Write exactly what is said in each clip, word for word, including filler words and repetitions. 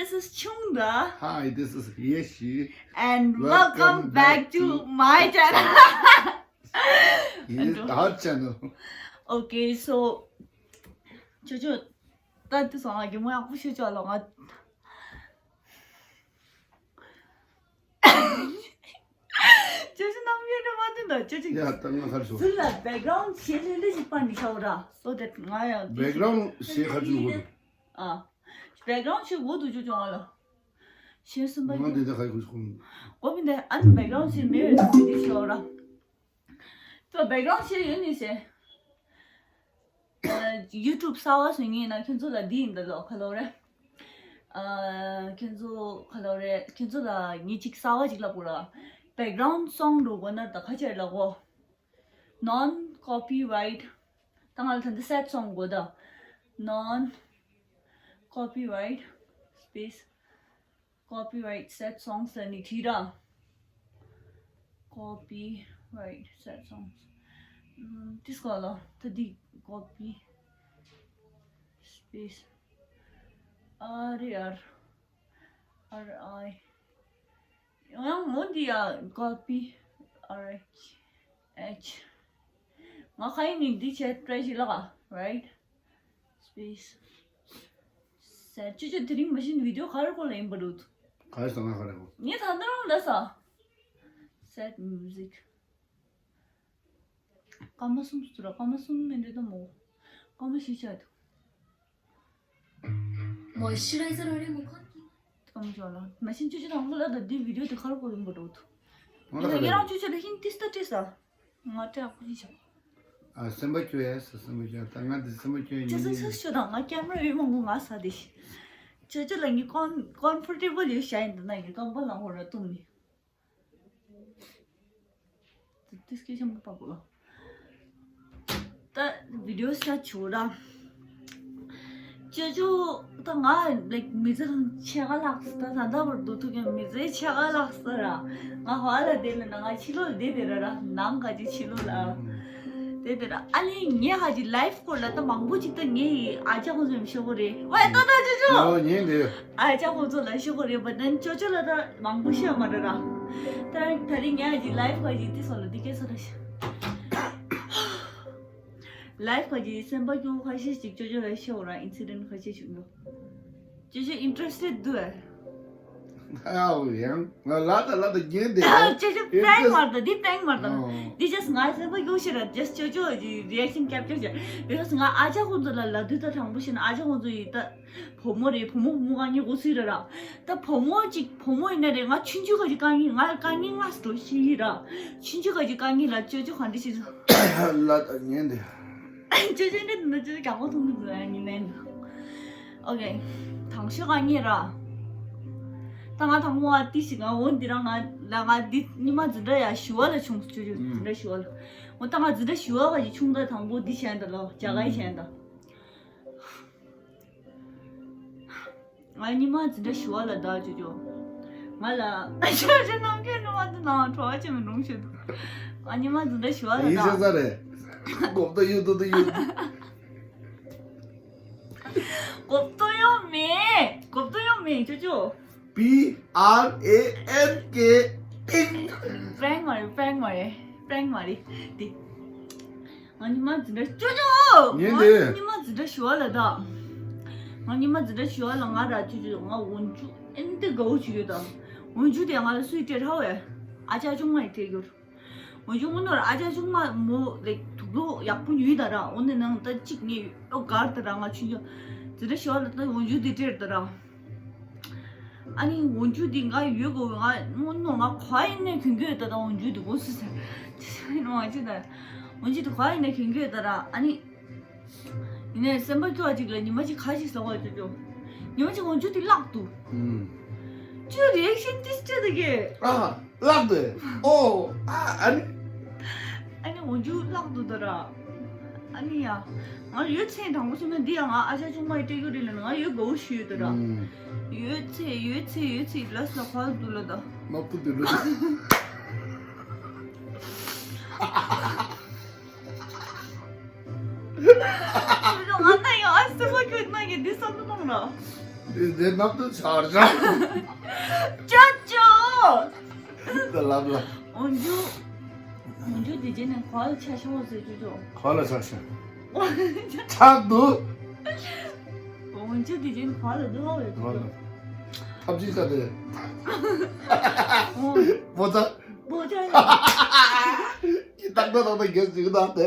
This is Chungda. Hi, this is Yeshi. And welcome back to my channel. It is our channel. Okay, so ཅོ་ཅོ་ད་དེ་སོང་ང་གི་མོ་ཡག་པོ་ཤོད་ཅོག་ལོ་ང་། ཅོ་ཅོ་ནམ་ཡོད་རེད་མ་དུན་ད་ཅོ་ཅོ། ཡ་ད་ང་ཁར་སོང་། ཟུར་ལ་background ཞེ་ལེ་ལེ་ཞིག་པ་ནི་ཤའོ་ར། So that ང་ཡང་background ཞེ་ཁ་ཅུ་གོ་དུ། ཨ། background ཞེ་གོ་དུ་ཅོ་ཅོ་ང་ལ། ཞེ་སུམ་པ་ང་འདི་ད་ཁ་ཅུ་གོ་གོ་མི་འདི་ཨ་ནི་background ཞེ་མེད་རེད་ད་དེ་ཤའོ་ར། So background ཞེ་ཡོད་ནི་ཞེ། ཨ། YouTube གསར་པ་བཟོ་མཁན་ཡིན་ན་ཁྱེད་ཚོ་ལ་འདི་ཡིན་ད་ལོ་ག་ལོ་རེད། ཨ། ཁྱེད་ཚོ་ག་ལོ་རེད། ཁྱེད་ཚོ་ལ་ངས་ཅིག་གསར་པ་ཅིག་ལབ་དགོས་ར། background song འགྲོ་དགོས་ན་ད་ཁ་ཆེར་ལ་གོ། Non copyright ད་ང་ལ་ད་འདི་sad song དགོས་ད། Non copyright space copyright sad songs ལ་ནི་བྲིས་ར། copyright sad songs ཨམ། དེ་སྐོར་ལ་ད་འདི་copy space R R R I ཡང་མོ་འདི་ཡ་copy R H ང་ཁ་ཡིན་ནི་འདི་བྱས་try ཞིག་ལ་right space sad ཅོ་ཅོ་དེ་རིང་མ་གཞི་video ག་རེ་སྐོར་ལ་ཡིན་པ་རུད། ག་རེ་ཟ་ང་ག་རེ་གོ། ངས་ད་ལྟ་རང་ལ་ས། sad music སྐར་མ་གསུམ་ཟེར་ར། སྐར་མ་གསུམ་མིན་འདྲ་ད་མོ། སྐར་མ་བཞི་ཆགས་འདུག Moisturizer ཨ་རེ་མོ་ཁོ་ཀི། སྐར་མ་བཅོ་ལ་མ་ཤིན་ཅོ་ཅོ་དང་པོ་ལ་ད་འདི་video དེ་ཁར་གོ་རིམ་པ་འགྲོ་ཐུབ། ང་ལ་ཡི་རང་ཅོ་ཅོ་ལ་ཧིན་ཏིས་ཏ་ཏིས་ཨ། ང་སྐྲ་ཁུ་ཅི་ཆགས། ཨ་སེམས་པ་སྐྱོ་ཡ་ས་སེམས་པ་སྐྱོ་ཡ་ད་ང་འདི་སེམས་པ་སྐྱོ་ཡ་ཅོ་ཅོ་ཉིན་ཅོ་ཅོ་དང་ང་camera ཡོད་མང་པོ་ང་ས་དེ་ཤི། ཅོ་ཅོ་ལ་ངས་con comfortable ཡོད་ཤ་ཡིན་ད་ན་ངས་རྐང་པ་ལ་ཧོ་ར་བཏུམ་ནི། དེ་སྐད་ཆ་མ་པ་གོ་ལ། ད་video ས་ཆུ་ར། ཅོ་ཅོ་ད་ང་like མི་ཚེ་ཆེ་ག་ལགས་ད་ད་ད་བར་དུ་ཐུག་ཀྱང་མི་ཚེ་ཆེ་ག་ལགས་ས་ར། ང་ཧ་ལ་དེ་ལ་ན་ང་ཕྱི་ལོགས་དེ་དེ་ར་ར་ནང་ག་ཅི་ཕྱི་ལོགས་ལ། དེ་དེ་ར་ཨ་ལི་ངས་ཧ་ཅི་live སྐོར་ལ་ད་མང་པོ་ཅིག་ད་ངས་ཨ་ཅག་ཁོང་ཚོ་ཡང་ཤོག་གོ་རེད་ཝེ་ད་ད་ཅོ་ཅོ། ཨོ་ཉན་དེ། ཨ་ཅག་ཁོང་ཚོ་ལ་ཤོག་གོ་རེད་བ་ད་ཅོ་ཅོ་ལ་ད་མང་པོ་ཤོད་མ་རེད་ར། ད་ད་རིང་ངས་ཨ་ཅི་live ག་ཅི་དེ་སོགས་ལ་དེ་སྐད་ས་ད་ཤ། live ག་ཅི་སེམས་པ་སྐྱོ་ཁ་ཤས་ཤིག་ཅོ་ཅོ་ལ་ཤོག་ར་incident ཁ་ཤས་ཤིག་ཡོད། ཅོ་ཅོ་interested འདུག་ཨ། ཨའོ་ཡང་ང་ལ་ད་ལ་ད་རྒྱན་དེ་ཨ། ཅོ་ཅོ་prank མ་རེད་ད་འདི་prank མ་རེད་ད། འདི་just ང་སེམས་པ་སྐྱོ་ཤེས་ར་just ཅོ་ཅོ་གི་reaction capture བྱས་because ང་ཨ་ཅག་ཁོང་ཚོ་ལ་ལབ་དུས་ད་དྲང་པོ་བཤད་ན་ཨ་ཅག་ཁོང་ཚོ་ཡི་ད་བུ་མོ་རེད་བུ་མོ་བུ་མོ་གང་ཉིད་གོ་སྲིད་ར་ར། ད་བུ་མོ་གཅིག་བུ་མོ་ཡིན་ན་རེད་ང་ཆུང་ཆུང་ག་ཅིག་དཀའ་ངལ་ང་དཀའ་ངལ་ང་སྤྲོ་ཤེས་ཡི་ར། ཆུང་ཆུང་ག་ཅིག་དཀའ་ངལ་ལ་ཅོ་ཅོ་ག་འདྲ་ཞིག་ལ་ད་ཉན་དེ། ཅོ་ཅོ་འདྲ་འདི་འདྲ་ཅོ་ཅོ་རྒྱག་པོ་མཐོང་གི་འདུག་ཨ་ཉི་མའི་འདུག་ཨོ་ཁེ། དང་ཤོས་ག་ངེས་ར། ད་ང་དང་པོ་ཨ་ཏི་ཞིག་ང་འོ་འདི་རང་ང་ལ་ང་འདི་ཉི་མ་འཛིན་གྲྭ་ཡ་ཞི་བ་ལ་ཆུང་ཅོ་ཅོ་འཛིན་གྲྭ་ཞི་བ་ལ། འོ་ད་ང་འཛིན་གྲྭ་ཞི་བ་ག་ཞིག་ཆུང་ད་དང་པོ་འདི་བྱས་འདི་ལོ་རྒྱ་གར་བྱས་འདི། ང་ཉི་མ་འཛིན་གྲྭ་ཞི་བ་ལ་བདག་ཅོ་ཅོ། ང་ལ་ཅོ་ཅོ་ནམ་རྒྱུན་ནུ་མ་དུ་ནང་བྲོ་བ་ཆེ་མི་འདུག་ཤོད་དུ། ང་ཉི་མ་འཛིན་གྲྭ་ཞི་བ་ལ་ཡིན་བདག་ཤ་ས་རེད། གོབ་ཏོ་ཡོད་དོ་དོ་ཡོད། གོབ་ཏོ་ཡོད་མེད། གོབ་ཏོ་ཡོད་མེད་ཅོ་ཅོ། P R A N K ཏིང་། prank མ་རེད་prank མ་རེད་prank མ་རེད་དེ། ང་ཉི་མ་འཛིན་གྲྭ་ཅོ་ཅོ། ངས་ང་འདི། ཉི་མ་འཛིན་གྲྭ་ཞི་བ་ལ་ད། ང་ཉི་མ་འཛིན་གྲྭ་ཞི་བ་ལ་ང་ར་ཅོ་ཅོ་ང་འོན་ཆུ་ཨེན་ཏི་དགའ་བོ་ཅིག་ཡོད་ད། འོན་ཆུ་དེ་ང་ལ་སུས་སྤྲད་ཧ་བས། ཨ་ཅག་ཆུང་མ་ཡིས་སྤྲད་རྒྱུར། འོན་ཆུ་སྔོན་ནོར་ཨ་ཅག་ཆུང་མ་མོ་ལེགས་དུག་ལོ་ཡག་པོ་ཉོས་ད་ར་འོ་ནི་ནང་ད་གཅིག་ངས་ཨོ་གར་ད་ར་ང་ཆུང་ཆུང་འཛིན་གྲྭ་ཞི་བ་ལ་ད་འོན་ཆུ་དེ་སྤྲད་ད་ར། ཨ་ནི་འོན་ཆུ་འདི་ང་ཡོད་དགོས་ང་སྔོན་ནོ་ང་ག་ཡིན་ནས་གྱོན་གྱི་ཡོད་ད་ད་འོན་ཆུ་འདི་གོ་སི་ཟེར། ཅི་ཟེར་ནོ་ང་ཅི་ད། འོན་ཆུ་འདི་ག་ཡིན་ནས་གྱོན་གྱི་ཡོད་ད་ར་ཨ་ནི། ཡིན་ནས་སེམས་པ་སྐྱོ་བ་ཅིག་ལ་ཉི་མ་ཅིག་ག་ཞིག་ཟ་བ་ཅོ་ཅོ། ཉི་མ་ཅིག་འོན་ཆུ་འདི་བརླག་འདུག་ཨུམ། ཅོ་རི་ཨེག་ཤན་ཏིས་ཅི་ད་གི། ཨ། བརླག་འདུག་ཨོ། ཨ་ཨ་ནི། ཨ་ནི་འོན་ཆུ་བརླག་འདུག་ད་ར། ཨ་ནི་ཡ། ང་ཡོད་ཚད་དྲང་པོ་བཤད་ན་འདི་ཡང་ང་ཨ་ཅག་ཆུང་མ་ཡི་སྤྲད་རྒྱུ་རེད་ལ་ང་ཡོད་དགའ་བོ་ཞུ་ཡོད་ད་ར། ཨུམ། ཡོད་ཚད་ཡོད་ཚད་ཡོད་ཚད་ལ་ས་ཁ་འདུག་ལ་ད། མ་བུ་འདུག་ལ། ང་ན་ཡང་ཨ་སེ་བ་ཁྱོད་ན་ཡི་འདི་བསམ་བློ་གཏོང་ར། འདི་འདི་ནམ་དུ་ཆར་ཆར། ཅོ་ཅོ། ད་ལབ་ལ། འོན་ཇུ། འོན་ཇུ་དེ་རྗེས་ནས་གོ་ལ་ཆ་ཤོག་ཟེར་ཅོ་ཅོ། གོ་ལ་ཆ་ཤོག་ཆག་འདུག་འོན་ཇུ་དེ་རྗེས་ནས་གོ་ལ་འདུག་ཧ་བས་ཅོ་ཅོ། ཐབས་ཅིག་ཆ་དེ། བོ་ཚ། བོ་ཚ། ཀི་ཏག་ཏག་ཏག་ཏག་གེ་ཟིག་ད་དེ།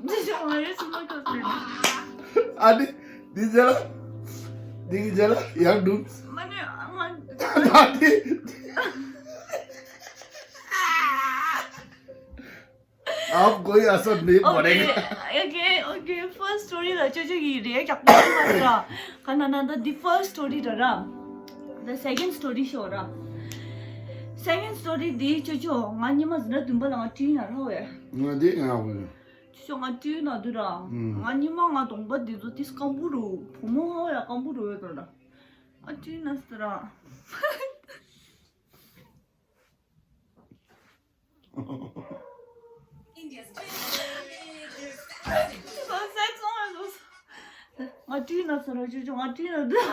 ཅོ་ཅོ་ང་ཡོད་སུ་མ་ཁོ་ཟེར། ཨ་ནི། འདི་ཟེར་ལ། འདི་གི་ཟེར་ལ་ཡར་འགྲུབ། མ་ནི་ང་། ད་འདི། आप कोई असर नहीं पड़ेगा। Okay, okay, okay. First story ལ་ཅོ་ཅོ་གི་རེ་རྒྱག་པ་མ་ར། ག་ན་ན་ད་འདི་first story ར་ར། The second story ཤོ་ར། Second story འདི་ཅོ་ཅོ་ང་ཉི་མ་ཟིན་ར་བདུན་པ་ལ་ང་བྲིས་ན་ར་བས། ང་འདི་ང་བས། ཅོ་ཅོ་ང་བྲིས་ན་འདུག་ར། ང་ཉི་མ་ང་གདོང་པ་འདི་ཚོ་ཏིས་སྐམ་པོ་རུ་བུ་མོ་ཧ་ཡ་སྐམ་པོ་རུ་ཡོད་དོ་ར། ཨ་བྲིས་ན་སི་ར། ང་བྲིས་ན་སི་ར་ཅོ་ཅོ་ང་བྲིས་ན་འདུག་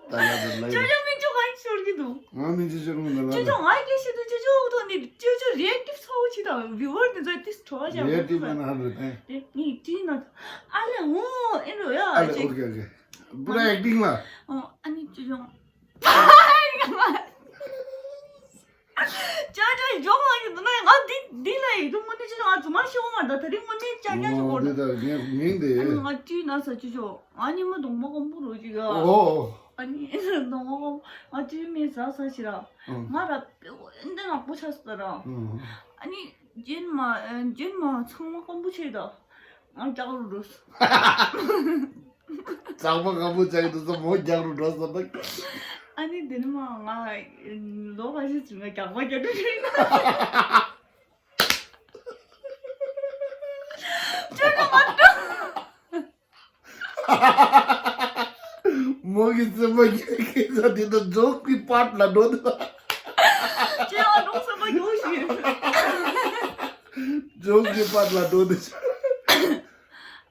ད་ཡ་འདི་ལ་ཅོ་ཅོ་མིག་ཆུ་གང་ཤོར་གི་འདུག་ང་མིག་ཆུ་ཤོར་གི་འདུག་ལ། ཅོ་ཅོ་ང་སྐད་ཤེས་འདུག་ཅོ་ཅོ་འོག་ཐོག་ནས་ཅོ་ཅོ་རི་ཨེག་ཊིབ་ཚ་བོ་ཅིག་དང་བིའུ་ཝར་དེ་ཚོ་ཏིས་བྲོ་བ་ཅག་རི་ཨེག་ཊིབ་མ་ན་ཧ་རུ་ཏེ། དེ་ངས་བྲིས་ན་ཨ་ལེ་འོ་ཨེ་འགྲོ་ཡ་ཨ་ལེ་ཅིག་ཨོ་ཀེ་ཨོ་ཀེ། པུ་ར་ཨེག་ཊིང་ལ། ཨོ་ཨ་ནི་ཅོ་ཅོ། ཅོ་ཅོ་ཡི་ཇོག་ལ་ཡིན་འདུག་ན་ང་འདི་འདི་ལ་ཡིན་འདུག་དངོས་གནས་ཅོ་ཅོ་ང་རྫུན་མ་ཤོད་མ་འདུག་ད་རིང་དངོས་གནས་ཅ་ཉ་ཞིག་འོ་འོ་འདི་ད་ངས་ངས་འདི། ཨ་ནི་ང་བྲིས་ན་ས་ཅོ་ཅོ་ཨ་ནི་མ་གདོང་མ་སྐམ་པོ་རོ་ཅིག་ཡ། ཨོ། ཨ་ནི་གདོང་མ་སྐམ་ང་བྲིས་མེད་ཟ་ས་ཞིག་ར། ང་ར་པེ་འདི་ནག་པོ་ཆགས་སོང་ར། ཨ་ནི་རྗེས་མ་རྗེས་མ་ཚང་མ་སྐམ་པོ་ཆགས་ད། ང་རྒྱག་རུ་འགྲོ་སོང་། གྲགས་པ་སྐམ་པོ་ཆགས་འདུག་ས་མོ་རྒྱག་རུ་འགྲོ་སོང་ད། ཨ་ནི་དེ་ནི་མ་ང་ལོ་ཁ་ཤས་ཙམ་ང་རྒྱག་པ་རྒྱག་རུ་ཡིན། ཅོ་ཅོ་མ་འགྲོ། མོ་གི་སེམས་པ་གི་ས་དེ་ད་ཇོག་གི་པཱར་ལ་འགྲོ་འདུག་ཅོ་ཅོ་སེམས་པ་གི་ཞིག་ཇོག་གི་པཱར་ལ་འགྲོ་འདུག་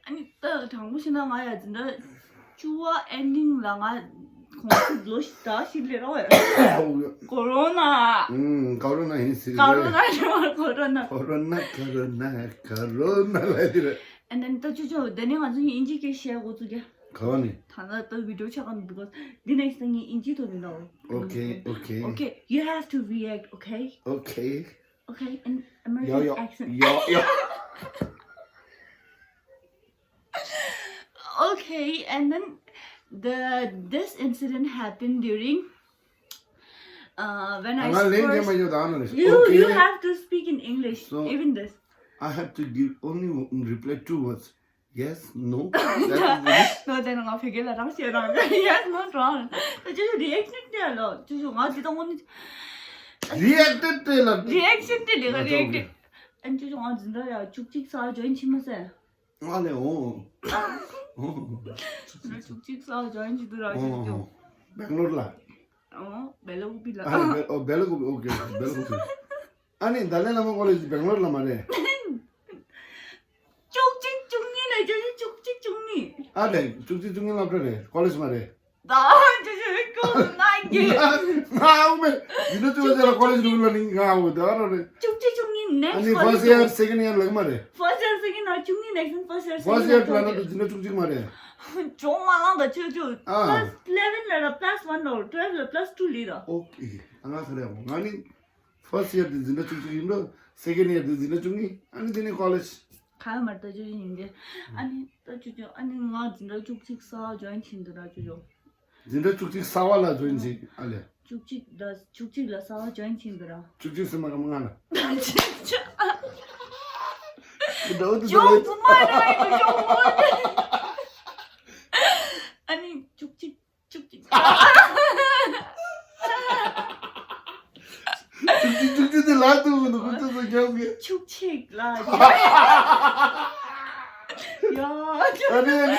ཨ་ནི་ད་དྲང་པོ་བཤད་ན་ང་ཡ་འཛིན་གྲྭ་བཅུ་བ་ཨེན་ཌིང་ལ་ང་གོང་ས་ལོ་ཞིག་ད་ཞིག་ལས་རོགས་ཡ། ཀོ་རོ་ན། ཀོ་རོ་ན་ཡིན་སྲིད་ཀོ་རོ་ན་རེད་བ་ཀོ་རོ་ན། ཀོ་རོ་ན་ཀོ་རོ་ན་ཀོ་རོ་ན་ལ་དེ་རེད། And then ད་ཅོ་ཅོ་དེ་ནས་ང་ཚོ་གཉིས་དབྱིན་ཇི་སྐད་བཤད་འགོ་ཚུགས་ཀྱ། ག་བ་ནས། ད་ལྟ་ད་བི་ཌིའོ་ཆགས་ཀ་འདུག་ག་འདི་ནས་ད་ངས་དབྱིན་ཇི་ཐོག་ནས་ལབ། Okay, okay. Okay, you have to react, okay? Okay. Okay, in American accent. Yeah, yeah. Okay, and then the this incident happened during uh when I first you you have to speak in English, even this. I have to give only reply two words. Yes, no. That is it. No, then ང་ཕ་གི་ལ་རང་བཤད་རང་། Yes, no, wrong. ཅོ་ཅོ་རི་ཨེག་ཤན་སྤྲད་ལོ། ཅོ་ཅོ་ང་འདི་དང་དངོས་གནས་རི་ཨེག་ཤན་སྤྲད་ལ། རི་ཨེག་ཤན་སྤྲད་ལེ་ང་རི་ཨེག་ཤན་སྤྲད། ཨན་ཅོ་ཅོ་ང་འཛིན་གྲྭ་ཡ་བཅུ་གཅིག་ས་ཇོ་ཡིན་ཕྱིན་མ་ཟད། ང་ལས་འོང་། བཅུ་གཅིག་ས་ཇོ་ཡིན་ཅི་དུ་ར་ཅོ་ཅོ། སྦེང་ལོར་ལ། ཨོ་སྦེ་ལ་ཀུ་པི་ལ། ཨ་ནི་སྦེ་ཨོ་སྦེ་ལ་ཀུ་པི། ཨོ་ཀེ་ཨོ་ཀེ། སྦེ་ལ་ཀུ་པི། ཨ་ནི་ཏཱ་ལའི་བླ་མ་ཀོ་ལེཇ་སྦེང་ལོར་ལ་མ་རེད། བཅུ་གཅིག་བཅུ་གཉིས་ལ་ཅོ་ཅོ་བཅུ་གཅིག་བཅུ་གཉིས། ཨ་ལས་བཅུ་གཅིག་བཅུ་གཉིས་སློབ་གྲྭ་རེད། ཀོ་ལེཇ་མ་རེད། ད་ཅོ་ཅོ་ཀོ་ན་གི། ང་ཨོ་མེ། ཡིན་ན་ཅོ་ཅོ་ལ་ཀོ་ལེཇ་རུ་ལ་ནི་ང་ཨོ་ད་ར་རེད། བཅུ་གཅིག་བཅུ་གཉིས་ནེགསི། ཨ་ནི་ཕར་སི་ཡར་སེ་ཀེན་ཌི་ཡར་ལག་མ་རེད། ཕར་སི་ཡར་སེ་ཀེན་ཌི་ཡར་བཅུ་གཉིས་ནེགསི། ཕར་སི་ཡར་ཕར་སི་ཡར་ལ་ན་ད་ཅི་ན་བཅུ་གཅིག་མ་རེད། ཅོ་མ་ལང་ད་ཅོ་ཅོ། ཨ། ཀླ་སི་ཨི་ལེ་ཝན་ལ་ར་པ་ལ་སི་ཝན་ལ་ཊུ་ཝེལ་ལ་པ་ལ་སི་ཊུ་ལི་ར། ཨོ་ཀེ། ཨ་ང་ཁ་རེ་ཨོ་ང་ནི། First year དེ་འཛིན་གྲྭ་བཅུ་གཅིག་ཡིན་འགྲོ། Second year དེ་འཛིན་གྲྭ་བཅུ་གཉིས། ཨ་ནི་དེ་ནས་ཀོ་ལེཇ། ག་ཡོད་མ་རེད་ད་ཅོ་ཅོ་ཡིན་གྱི། ཨ་ནི་ད་ཅོ་ཅོ་ཨ་ནི་ང་འཛིན་གྲྭ་བཅུ་གཅིག་གསར་པ་ཇོ་ཡིན་ཕྱིན་འདུག་ར་ཅོ་ཅོ། འཛིན་གྲྭ་བཅུ་གཅིག་གསར་པ་ལ་ཇོ་ཡིན་ཕྱིན་ཨ་ལས། བཅུ་གཅིག་ད་བཅུ་གཅིག་ལ་གསར་པ་ཇོ་ཡིན་ཕྱིན་འདུག་ར། བཅུ་གཅིག་སེ་མ་ག་མ་ང་ལ། ད་ཅོ་ཅོ། འདྲ་བོ་དེ་ཅོ་ཚོ་ལ། ཚོ་མ་རེད་ཅོ་མོ་རེད། ཨ་ནི་བཅུ་གཅིག་བཅུ་གཅིག་བཅུ་གཅིག་བཅུ་གཅིག་དེ་ལ་ཐུག་མི་འདུག་ཁོ་ཚོ་ཚོ་རྒྱག་གི། བཅུ་གཅིག་ལ། ཡ། ཨ་ནི་ཨ་ནི།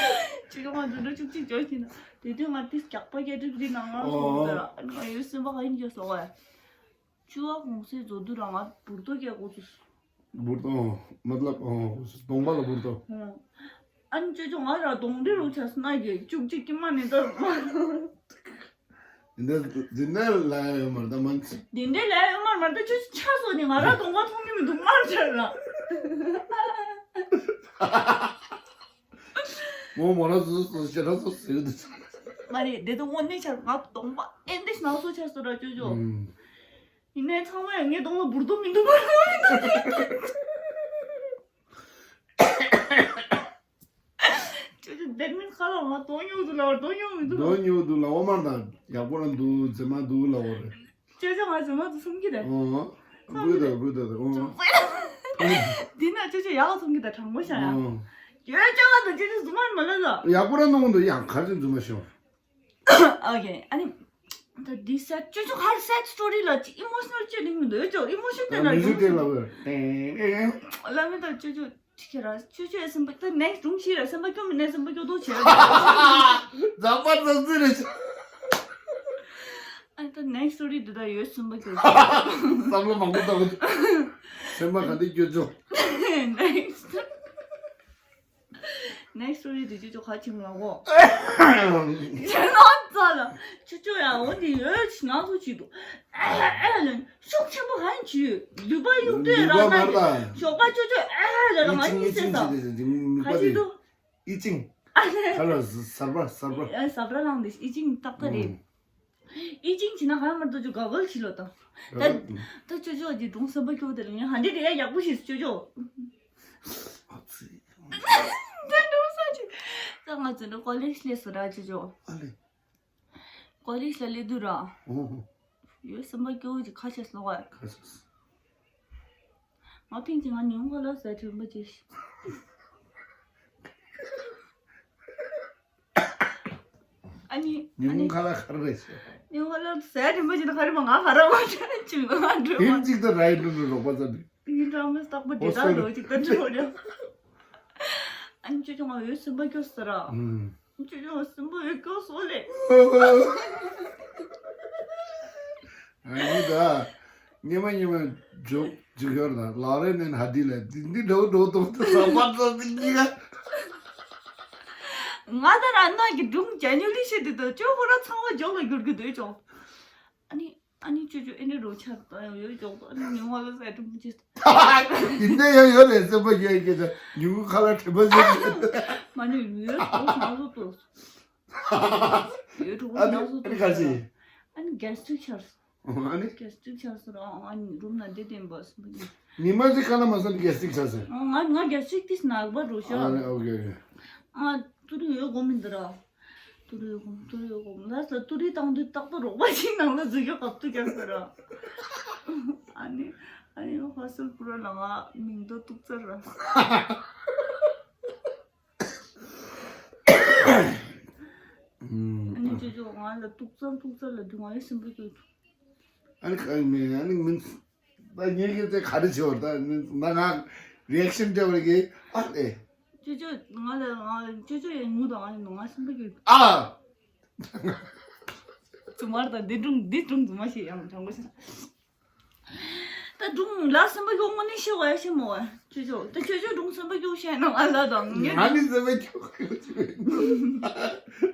ཅི་ག་མ་འདུག་ན་བཅུ་གཅིག་བཅུ་གཅིག་ན། དེ་དུས་ང་དེ་རྒྱག་པ་རྒྱག་སྒྲིག་རི་ནང་ང་ཨོ། སོང་ཟེར་ཨ་ནི་ང་ཡོད་སེམས་པ་ག་ཡིན་རྒྱག་སོང་བས། བཅུ་བ་གུང་སེང་རྫོགས་དུས་རང་ང་འབུར་ཏོ་རྒྱག་དགོས་ཚུལ། འབུར་ཏོ། མ་ཏ་ལབ་ཨོ། གདོང་པ་ལ་འབུར་ཏོ། ཨོ། ཨ་ནི་ཅོ་ཅོ་ང་ར་གདོང་འདྲེ་རུ་ཆགས་སོང་ན་གི་བཅུ་གཅིག་སྐྱེས་མ་ནི་ད། འདི་འདྲ་འདི་འདྲ་ལ་ཡོད་མ་རེད་ད་མ། འདི་འདྲ་ལ་ཡོད་མ་རེད་ད་ཅོ་ཅོ་ཆགས་སོང་ནི་ང་ར་གདོང་པ་མཐོང་གི་མི་འདུག་མར་ཆགས་ལ། མོ་མོ་ར་སུ་སུ་ཞེ་དྲག་སུ་ཟེར་གི་འདུག་མ་རེད་འདི་དུ་དངོས་གནས་ཆགས་ང་གདོང་པ་ཨེ་འདི་ནང་སོ་ཆགས་སོང་ར་ཅོ་ཅོ། ཡིན་ནའི་ཚང་མ་ཡང་ངའི་གདོང་ལ་འབུར་དོ་མི་འདུག་མ་རེད། ཅོ་ཅོ་དེར་མིན་ཁ་ལ་ང་དོན་ཉུང་དུ་ལ་བར་དོན་ཉུང་མི་འདུག་ལ། དོན་ཉུང་དུ་ལ་འོ་མ་དང་ཡག་པོ་རང་འདུག་མཛེས་མ་འདུག་ལ་འོ་རེད། ཅོ་ཅོ་ང་མཛེས་མ་འདུག་བསམ་གྱི་རེད། ཨོ། འབུ་དང་འབུ་དང་ཨོ། འདི་ན་ཅོ་ཅོ་ཡག་བསམ་གྱི་ད་དྲང་པོ་བཤད་ཡ། ཨོ། ཡོད་ཅོ་ང་དང་ཅོ་ཅོ་རྫུན་མ་མ་ལ་ལ། ཡག་པོ་རང་གནང་འདུག་ཡང་ག་ཚོད་རྫུན་མ་ཤོར། ཨོ་ཁེ། ཨ་ནི། ད་འདི་སེད་ཅོ་ཅོ་ཧར་སེད་སི་ཊོ་རི་ལ་ཅི་ཨི་མོ་ཤི་ནལ་ཅི་ལིང་མི་འདུག་ཅོ་ཨི་མོ་ཤི་ནལ་ལ་མིའུ་ཟིག་དེ་ལ་བས། ལ་མི་ད་ཅོ་ཅོ་ཅི་ཁེ་ར་ཅོ་ཅོ་ཨེ་སམ་པ་ད་ནེག་སི་ཊི་རུང་ཤི་ར་སམ་པ་ཀྱོ་མི་ནེ་སམ་པ་ཀྱོ་དོ་ཆེ། ཛ་པ་ཙམ་ཙི་རེ་ཆ། ཨ་ད་ནེག་སི་ཊི་སི་ཊོ་རི་འདི་ད་ཡོད་སམ་པ་ཀྱོ། བསམ་བློ་མང་པོ་བཏང་། སེམས་པ་ག་འདི་ཀྱོ་ཅོ། ནེག་སི་ཊི་ནེག་སི་ཊི་སི་ཊོ་རི་དེ་ཅོ་ཅོ་ཁ་ཆིམ་ལ་གོ། ཅེ་ན་ཙ་ལ། ཅོ་ཅོ་ཡ་འོ་དེ་ཡོད་ཅི་ན་ཚོ་ཅི་འདུག་ཨ་ཨ་ལ་ཤུགས་ཆེན་པོ་གང་ཅི་ལུས་པ་ཡུག་ཏེ་ར་ན་གི་ཞོགས་པ་ཅོ་ཅོ་ཨ་ལ་ལ་ང་གཉིས་སེ་ས་ཁ་ཅི་འདུག་ཨི་ཅིང་། ཨ་ལ་ཁ་ལ་ཟ་བ་ཟ་བ། ཟ་བ་ལང་དེ་ཨི་ཅིང་ཏག་ཏག་རེད། ཨི་ཅིང་བྱིན་ན་ཧ་མར་དུ་ཅུ་ག་བལ་ཆི་ལོ་དང་། ད་ད་ཅོ་ཅོ་གི་སྒྲུང་སེམས་པ་སྐྱོ་དེ་ལ་ངས་ཧ་འདི་དེ་ཡ་ཡག་པོ་ཞིག་ཅོ་ཅོ། ཨ་ཙི། ད་སྒྲུང་ས་ཅི། ད་ང་ཚོ་ནི་ཀོ་ལེཇ་སླེབས་སོ་ར་ཅོ་ཅོ། ཨ་ལེ། ཀོ་ལེཇ་ལ་སླེབས་དུས་ར། ཨོ་ཧོ། ཡོད་སེམས་པ་སྐྱོ་གི་ཁ་ཤས་ལོག་ཨ། ཁ་ཤས། ང་ཕིང་ཅི་ང་ཉུང་ག་ལ་ཟ་དྲན་པ་ཅི། ཨ་ནི། ཉུང་ཁ་ལ་ཁར་རེ་ཤེ། ཉུང་ཁ་ལ་ཟ་དྲན་པ་ཅི་ད་ཁ་རེ་མ་ང་ཁ་ར་མ་དྲན་ཅི་མ་འགྲོ་ཕིང་ཅིག་ད་རའི་འགྲོ་འགྲོ་རོགས་པ་ཙམ་རེད། ཡིན་ཀྲང་མི་རྟག་པ་དེ་དག་ལོ་ཅིག་ད་འགྲོ་རེད། ཨ་ནི་ཅོ་ཅོ་ང་ཡོད་སེམས་པ་སྐྱོ་ཟེར་ར། ཅོ་ཅོ་སེམས་པ་ཡོད་སྐྱོ་སོ་ལེ། ཨ་ནི་ད། ཉི་མ་ཉི་མ་འཇུག་འཇུག་ཡོད་ན་ལག་ལེན་ནས་ཧ་དི་ལ་འདི་འདི་འགྲོ་འགྲོ་དོ་དོ་ས་པ་ཙོ་འདི་གཉིས་ཀ་ང་ད་ར་ནག་གི་སྒྲུང་ཅ་ཉུ་ལི་ཤེ་དེ་དོ་ཅོ་ཁོ་ར་ཚང་མ་འཇོག་ལ་འགྱུར་གི་འདོད་ཅོ། ཨ་ནི། ཨ་ནི་ཅོ་ཅོ་ཨེ་འདྲ་རོ་ཆར་ད་ཡང་ཡོད་ཅོག་ད་ཨ་ནི་ཉུང་བ་ལ་ཟ་དྲུག་མི་ཅེ། ཡིན་ནའི་ཡང་ཡོད་རེད་སེམས་པ་ཡོད་ཀྱི་ད་ཉུང་ཁ་ལ་དྲན་པ་ཟེར་གྱི། མ་ནི་ཡོད་གྲོགས་ང་ཚོ་ཏོ། ཡོད་གྲོགས་ཨ་ནི་ང་ཚོ་ཨ་ནི་ཏོ་ག་ཅི། ཨ་ནི་གེ་སི་ཊིག་ཆར་སོང་། ཨ་ནི་གེ་སི་ཊིག་ཆར་སོང་ར་ཨ་ནི་རུམ་ན་བསྡད་བསྡད་པ་སེམས་པ་ཡོད། ཉི་མ་ཅིག་ཁ་ན་མ་སོང་གེ་སི་ཊིག་ཆར་སོང་། ང་ང་གེ་སི་ཊིག་ཏིས་ནག་པ་རུ་ཤ། ཨ་ནི་ཨོ་ཀེ་ཨོ་ཀེ། ཨ་ཏུ་རུ་ཡོད་གོ་མི་འདི་ར། ཏུ་རུ་ཡོད་གོ་ཏུ་རུ་ཡོད་གོ་ལ་ས་ཏུ་རུ་བཏང་དུས་རྟག་ཏུ་རོགས་པ་ཞིག་ནང་ལ་འཛུལ་གྱི་བབ་ཏུ་རྒྱག་ས་ར། ཨ་ནི་ཨ་ནི་ཧོ་སི་ཊེལ་པུ་ར་ལ་ང་མིང་དོ་ཏུག་ཙར་ར། ཨ་ནི་ཅོ་ཅོ་ང་ལ་ཏུག་ཙར་ཏུག་ཙར་ལ་དུ་ང་ཡི་སེམས་པ་སྐྱོ། ཨ་ནི་ཁ་མེད་ཨ་ནི་མིན། ད་ངེད་ཀྱི་དེ་ག་རེ་བྱེད་བར་ད་ང་ང་རི་ཨེག་ཤན་སྤྲད་པར་གི་ཨ་ཨེ། ཅོ་ཅོ་ང་ལ་ང་ཅོ་ཅོ་ཡང་ངུ་དང་ང་ལ་ང་སེམས་པ་སྐྱོ། ཨ། ཙུ་མར་དང་འདི་སྒྲུང་འདི་སྒྲུང་ཙུ་མ་ཤེས་ཡང་དྲང་པོ་ཤེས། ད་སྒྲུང་ལ་སེམས་པ་སྐྱོ་ངོ་ནི་ཤེས་བ་ཡ་ཤེས་མོ་བ་ཅོ་ཅོ་ད་ཅོ་ཅོ་སྒྲུང་སེམས་པ་སྐྱོ་ཤེས་ན་ང་ལ་དང་ངེད་ང་ནི་སེམས་པ་སྐྱོ་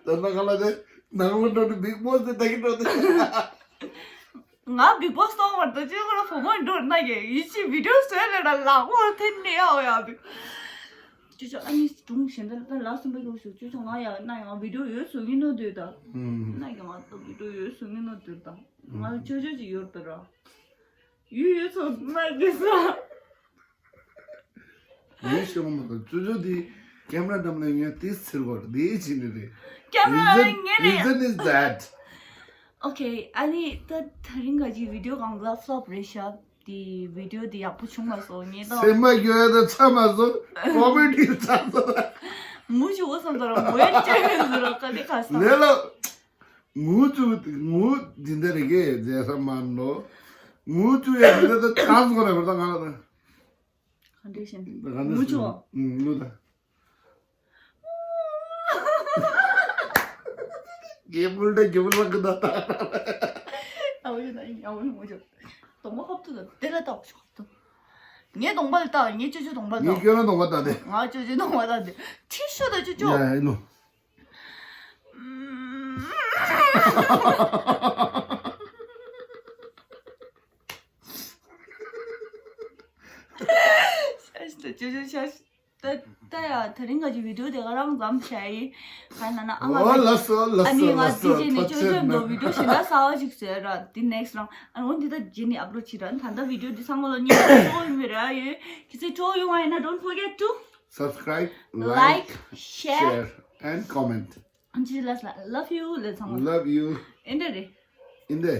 ད་ན་ག་ལ་དེ་ནང་ལ་འགྲོ་ནི་བིག་བོ་སི་དེ་ད་གི་འགྲོ་དེ། ང་བིག་བོ་སི་སོང་བར་དུ་ཅི་ཁོ་ར་བུ་མོ་འགྲོ་ན་ཡེ་ཡི་ཅི་བི་ཌིའོ་བཟོས་ལས་ར་ལག་པ་འཐེན་ནས་ཡའོ་ཡ་བི། ཅི་ཅོ་ཨ་ནི་སྒྲུང་གཞན་དག་ལ་ལ་སེམས་པ་སྐྱོ་ཞུ་ཅི་ཅོ་ང་ཡ་ན་ཡང་བི་ཌིའོ་ཡོད་སུ་ཡིན་ནོ་དུས་ད། ན་ཡང་ང་ཚོ་བི་ཌིའོ་ཡོད་སུ་ཡིན་ནོ་དུས་ད། ང་ཅོ་ཅོ་ཅི་ཡོད་དུ་ར། ཡུ་ཡོད་སུ་ན་གི་ས། ངས་ཤེས་པ་མ་གཏོགས་ཅོ་ཅོ་དེ་ཀེམ་ར་འགྲམ་ལ་ཡོང་ཡ་དེ་ཚེར་གོ་རེད་དེ་བྱས་ནི་རེད། ཀེམ་ར་Reason- ངས་རེད། Reason is that. Okay ཨ་ནི་ད་ད་རིང་ག་ཅིག་བི་ཌིའོ་གང་ལ་ཕ་ལོབ་རེད་ཤག་དེ་བི་ཌིའོ་དེ་ཡག་པོ་བྱུང་མ་སོང་ངས་ད། སེམས་མ་སྐྱོ་ཡ་ད་ཚ་མ་སོང་ཀོ་མེ་ཌི་ཚ་སོང་། མུ་ཅུ་འོ་སམ་ད་ར་མོ་ཡ་ཅེ་མེ་ཟུ་ར་ཀ་ལི་ཁ་སང་། ལེ་ལོ། ངུ་ཅུ་ངུ་འདི་འདྲ་རེད་གི་རྗེས་ས་མ་ནོ། ངུ་ཅུ་ཡ་འདི་འདྲ་ད་ཚ་སོང་ར་བར་ད་ང་ལ་ད། ག་འདྲས་ཤེས། ག་འདྲས་ངུ་ཆོག་ཤེས། ངུ་ད། རྒྱལ་པོ་འདྲ་རྒྱལ་པོ་ལག་གི་ད་ད། ཨ་བོ་ཡོད་ན་ཡིན་ཨ་བོ་ཡོད་ངུ་ཆོག་གདོང་པ་ཧབ་ཏུ་ད་དེ་ལ་ལྟ་བ་ཆོག་ཧབ་ཏུ། ངའི་གདོང་པ་ལ་ལྟ། ངའི་ཅོ་ཅོའི་གདོང་པ་ལ་ངའི་ལྟ། སྐྱོ་ན་གདོང་པ་ལྟ་དེ། ང་ཅོ་ཅོའི་གདོང་པ་ལ་ལྟ་དེ། ཁྲིད་ཤོག་དང་ཅོ་ཅོ། ཡ་ཡ་ལོ། ཤ་ཤ་ཅོ་ཅོ་ཤ་ཤ། ད་ད་ཡ་དེ་རིང་ང་ཅི་བི་ཌིའོ་དེ་ག་རང་མཚམས་བཞག་ཡིན། ག་ན་ན་ཨ་མ། ཨོ་ལ་སོ་ལ་ཨ་ནི་སོ་ང་ལ་དེ་སོ། རྗེས་ནས་ཐོ་ཅོ་ཅོ་ཅེ་མདོ་མ། བི་ཌིའོ་གཞན་དག་གསར་བ་ཞིག་བཟོས་ར། དེ་ནེག་སི་རང་ཨ་འོ་འདི་ད་རྗེས་ནས་ཨབ་ལོཌ་བྱེད་ར། ད་ལྟ་བི་ཌིའོ་འདི་ཚང་མ་ལ་སྙིང་རྗེ་ཆེན་པོ་ཡོད་ར། ཡོད་ཁྱེད་ཚོས་ཅོ་ཡོང་བ་ཡིན་ན། don't forget to subscribe, like, share, and comment. ཨ་ཅི་ལ་ལ་love you ལ་ཚང་མ། Love you. ཨེ་འདྲ་རེད། ཨིན་དེ།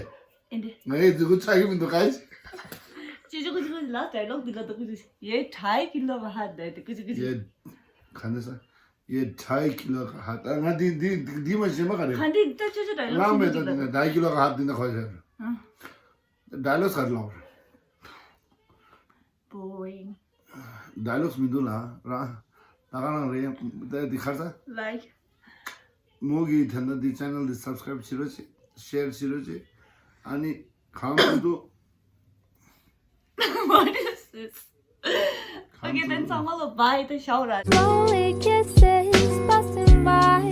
ཨིན་དེ། ང་ཡི་ཟུག་ཆགས་ཀྱི་མི་འདུག་ག་ཅི་ཅི་ཀུ་ཅི་ཀུ་ཅི་ལ་ཌའི་ལོག་འདི་ག་འདུག་ཀུ་ཅི། ये ढाई किलो का हाथ दे दे ཀུ་ཅི་ཀུ་ཅི། ये ག་འདི་ས། ये ढाई किलो का हाथ ང་འདི་འདི་འདི་མ་ཤེས་མ་ག་རེད། ག་འདི་ད་ཅི་ཅི་ཌའི་ལོག་ལང་མེད། ད་འདི་ང་ཌའི་ཀི་ལོ་ག་ཧ་འདི་ན་ཁོ་ཤེས། ཨ། ཌའི་ལོག་ག་རེད་ལོག Boring. ཌའི་ལོག་མི་འདུག་ལ་ར། ད་ག་རང་རེད། ད་འདི་ཁར་ས། Like. མོ་གིས་ད་ལྟ་འདི་ཆེ་ནལ་འདི་སབ་སི་ཀ་རེབ་བྱེད་རོགས་བྱེད། ཤེར་བྱེད་རོགས་བྱེད། ཨ་ནི་གང་ཐུབ་ཐུབ། What is this? Okay, then ཚང་མ་ལ་bye ད་ཤའོ་ར། Slowly kisses passing by.